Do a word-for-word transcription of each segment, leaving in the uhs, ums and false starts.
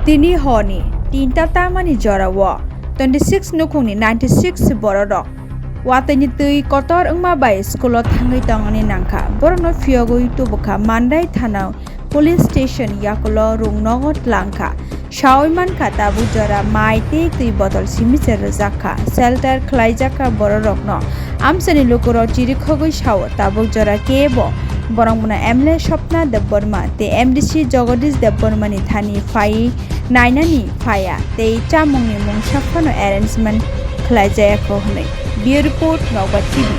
Tini horni tinta tamani jorao twenty six nukhungni ninety six bororok watwini twi kotor wngma bai school-o thangwi tongna nangkha. Borokno phiyogwi tubukha Mandai thana police station yakulo rungnogo tlangkha. Sawi mankha tabuk jora mai tei twi botol simi se rwjakha. Shelter khlaijakha bororokno. Amchaini lukurok chirikhogwi sao tabuk jora kebo borok mano M L A Swapna Debbarma tei M D C Jagadish Debbarmani thani phaiwi nainani phaiya tei chamungni mungsa phano arrangement khlaijayakho hwnwi. Bureau Report, Nokbar T V.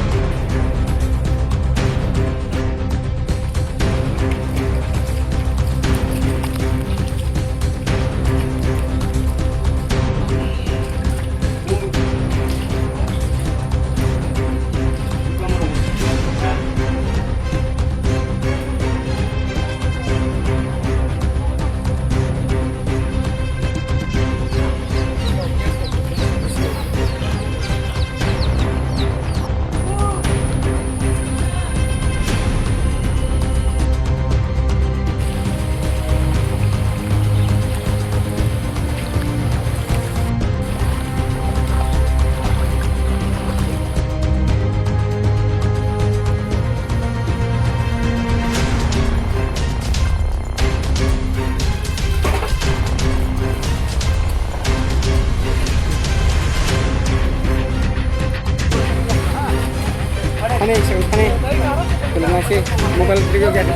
Thani, sing thani. Khulumnai se mobile video gate.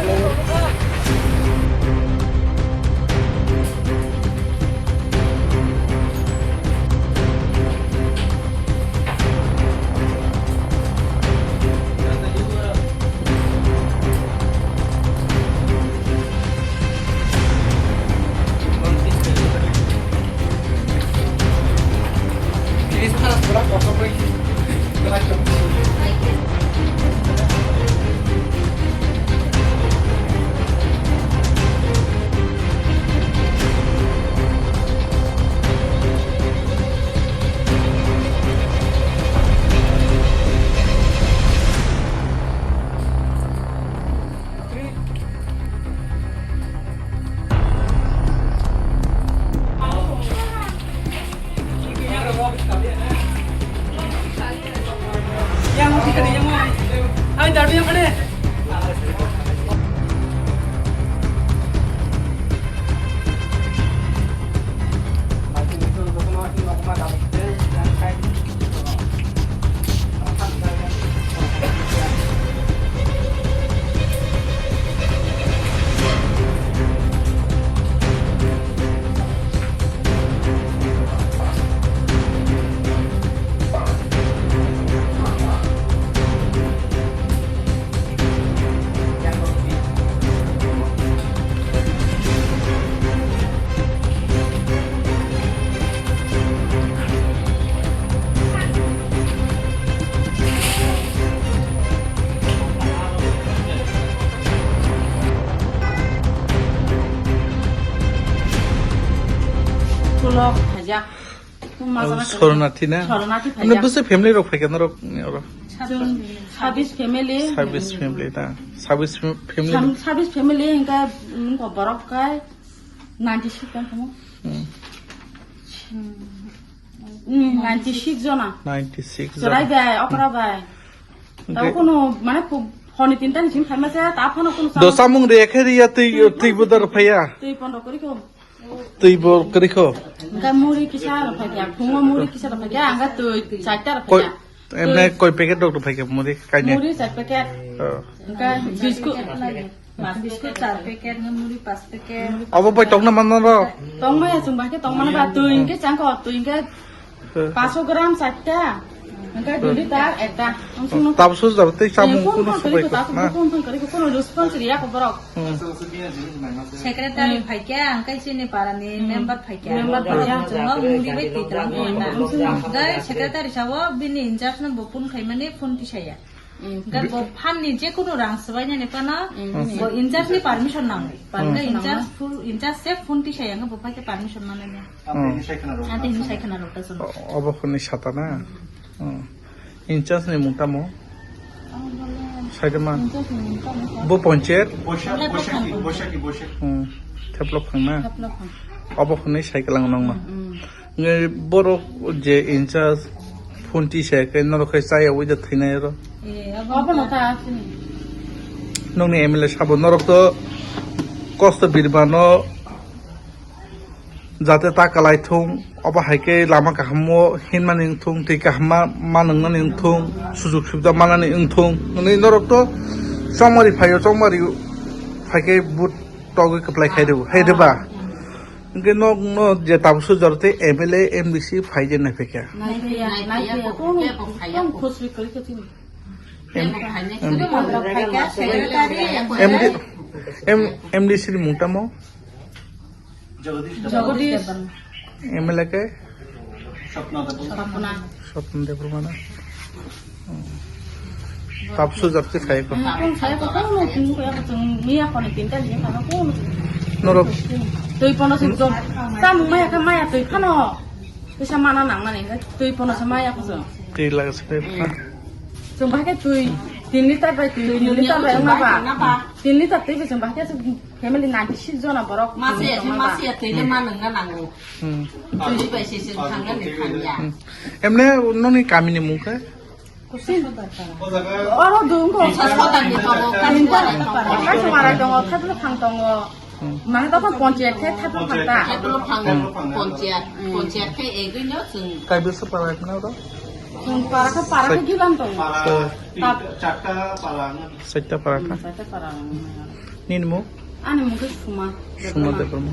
Tulok, hajak. Sornathi na? Sornathi. Mane phaijak. Bwswk family rok phaikha norok ni oro? Chwng sabis family. Sabis family na? Sabis family. Sam-, sabis family hingka, mm, borok kai ninety six kan kamu? Hmm. Hmm, ninety six jona. Ninety six jona. Chorai bai, okra bai. Tao kono, mane, honi tinta ni simi phaima se, ta phano kono. Do samung re khe riya twi, twi bodar phaiya. Twi pondo kori ko. Twi bo kwrwi kho. Hingke muri kisa rok phaikha, phungo muri kisa rok phaikha, hingke twi charta rok phaikha. Emne koi packet rok phaikha muri kaine? Muri char packet. Oh. Hingke biscuit, biscuit char packet, hingke muri pas packet. Obo bai tongna manna rok? Tongmaya chwng bai khe tongmani ba twi hingke changkho, twi hingke Paso gram chatta. Hingke dui liter ekta. Tabso jabo tei chamung kono sobai ko na. Phone phone kori ko, kono response riya ko borok. Hmm. Secretary phaikya, hingke chini para ni member phaikya. Member phaikya. Chwng muri bai twi tlang ko na. Hingke secretary sabo bini in charge no bo phone khaimani phone tisaya. Hingke bo phan ni je kono rang swbainani phano bo in charge ni permission nango. Hingke in charge full, in charge se phone tisaya hingke bo phaikhe permission manani. Ante hini sai khana rok ta sono. Obo phone ni sata na. Hmm. In charge ni mung tamo? Saida man. Bo ponchayat? Boishaki, Boishaki, Boishaki. Hmm. Theplo phang na? Theplo phang. Obo hwnwi sai kwlang nokno. Nge borok je in charge phone twi sai khe norok khe chaya ui da thwinai oro. Obo no ta asini. Nokni M L A sabo norok to kosto birmano jate ta kalai thung, obo hai khe lama kahamo hinmani wng thung, twi kaham ma, ma nwngnani wng thung, sujug subida manani wng thung. Nini norok to chongmari phaio, chongmari phai khe but togwi kwplai khai rw, hai rw ba? Hwnkhe nok no je tabuk sujaro tei M L A, M D C phai je nai phai kha. Nai phai ya, nai phai ya, kono, kono khosri kwrwi khe chini. M-, M D, M-, M D C ni mung tamo? Jagadish. M L A khe? Swapna. Swapna Debbarma na? Hmm. Tabuk sujak se khai ko. Ang sai ko, kono tin ko ya ko, miya ko ni tin ta ni ko, kono. Norok. Twi pono sujak. Samung maya kha maya twi phano. Pisa mana nang mani, twi pono se maya ko. Twi laga se. Chwng bahai khe twi tin litre bai twi, tin litre bai wngma ba. Tin litre twi bai chwng bahai khe family ninety six jona borok. Masiya, masiya twi le ma nangna nango. Hmm. Twi bai se se thangna ni thangya. Hmm. Emne noni kamini mung khe? Oro dungko. Saswatani tongo, Kasumara tongo, Thadla Phang tongo. Hmm. Mane tokon ponchayat khe Thadla Phang ta. Thadla Phang ponchayat, ponchayat khe egwino chwng. Kaibwsa para khna oro? Chwng para khe, para khe gilan tongo. Para, tap. Chatta para na? Chatta para kha? Hmm, chatta para. Nini mung? Ani mung khe Suma. Suma Debbarma.